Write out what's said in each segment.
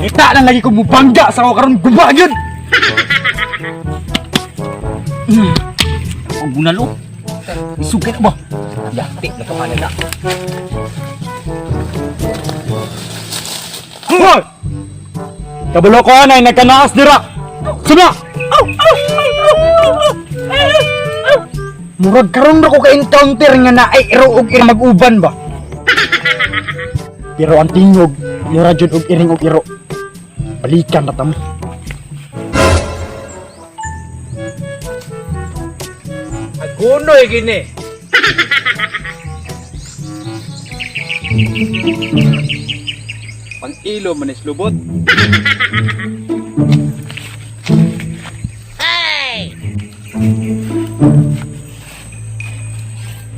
Kita lang lagi ko mubangga sa ako karon guba gyud. Ang bunalo. Isugay na ba? Yati, nakapanan na. Hoy! Kabalo ko anay nagkanaas dira. Suma! Murag karon ra ko ka-encounter nga naay iro og iro mag-uban ba. Pero ang tingog, mura jud og iring og iro. Balikan na tamo. Agunoy gini. Pang-ilo man is lubot.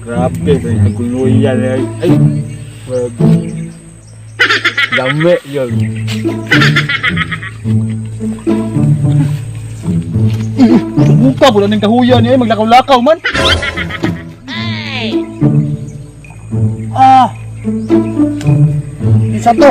Grabe, may naguloyan eh. Ay, wag. Dami yun. Buka pula ng kahuyan niya, maglakaw-lakaw man. Ah. Isa to.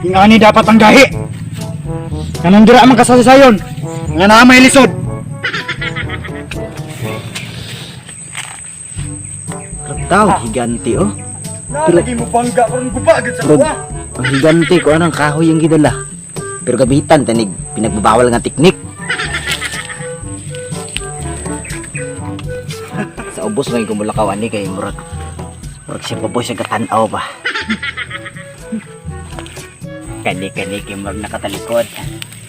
Ingani dapat ang gahi. Kanang dira man kasaysayon. Nga naa may lisod. Tao, higante oh. Na lagi mo bangga karon guba gyud sa Pero, ang higante ko anong kahoy ang gidala. Pero gabitan, tanig, pinagbabawal nga teknik. Sa ubos may gumulakaw ani kay murag murag siya baboy sa katanaw ba. Kani kani kay murag nakatalikod.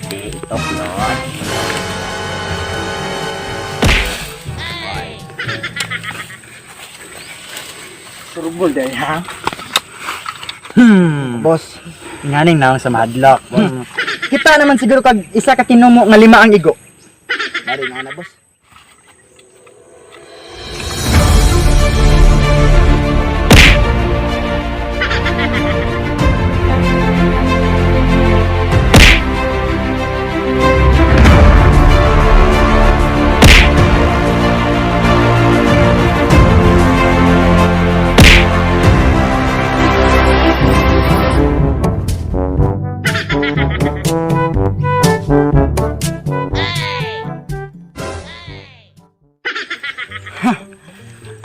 Di ito no. Turbol dai ha. Boss, nganing naong sa mahadlok. Kita naman siguro kag isa ka tinumo nga lima ang igo. Mari na na boss.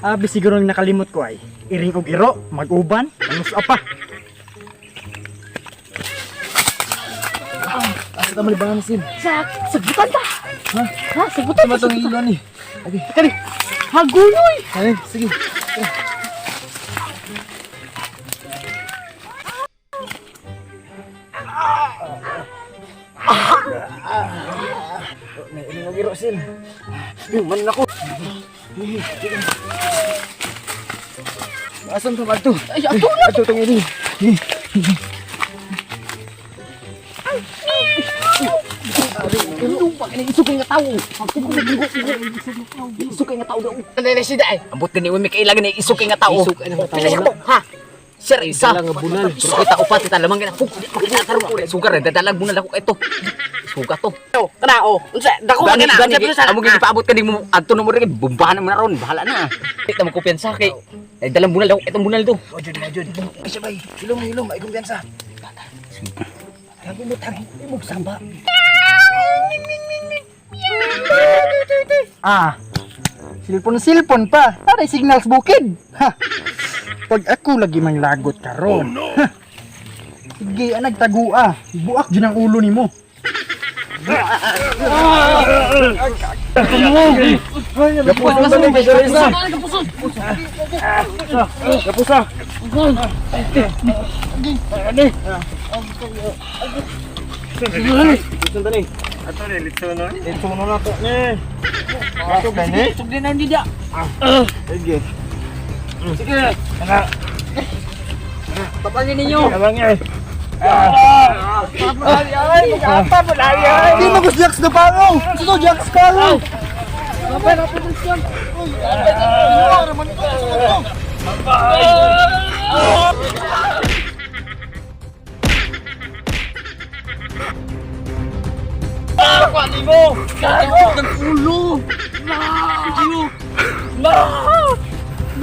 Abi siguro ang nakalimot ko ay iring og iro, mag-uban, manus pa. Asa ta malibangan sin? Sa sagutan ta. Ha? Ha, sagutan ta. Sama tong ilo ni. Kani. Hagunoy. Ay, sige. Man ako. Asan to ato? Ay, ato na. Ato tong ini. Ano ba kani isukay nga tawo? Isukay nga tawo daw. Ano si Day? Ambot gani may kailangan ni isukay nga tao. Isukay nga tao. Pila siya to, ha? Sir, isa. Bunal. Pero kita upat kita lamang gina. Fuk, makita karon. Sugar, dadalag bunal ako ito. Suga to. Oh, kana oh. Unsa dako man Gani, kana? gani, Unsa binusa? amo gini paabot kani mo adto na mo rin bumbahan mo na ron, bahala na. Di ta mo kumpiyansa kay ay dalang bunal daw, itong bunal do. Wajud, wajud. Ay, sabay. Hilom, hilom. Ay, kumpiyansa. Tago mo, tago. Imog samba. Ah. Silpon-silpon pa. Aray signals bukid. Ha. Pag ako lagi mang lagot karon. Oh, no. Sige, anag tagua. Buak dyan ang ulo nimo. Gapusa ba ni Sir Isa? Gapusa. Litsono na to ni. Ato gani. Sugdi na hindi dia. Sige. Sige. Tapangin ninyo. Abang eh. Hindi mo gusto Jack Sparrow. Gusto Jack Sparrow.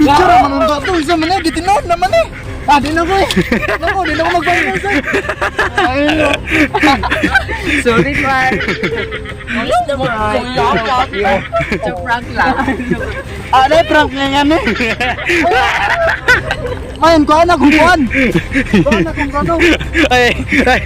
Picture naman ang bato. Isa man eh. Gitinon naman eh. Ah, di na ko eh. Nako, di na ko mag-final sir. Sorry, Mark. Sa prank lang. Ah, na prank nga yan eh. Mayan ko anak kung kuan. Kuan na kung kano. Ay, ay.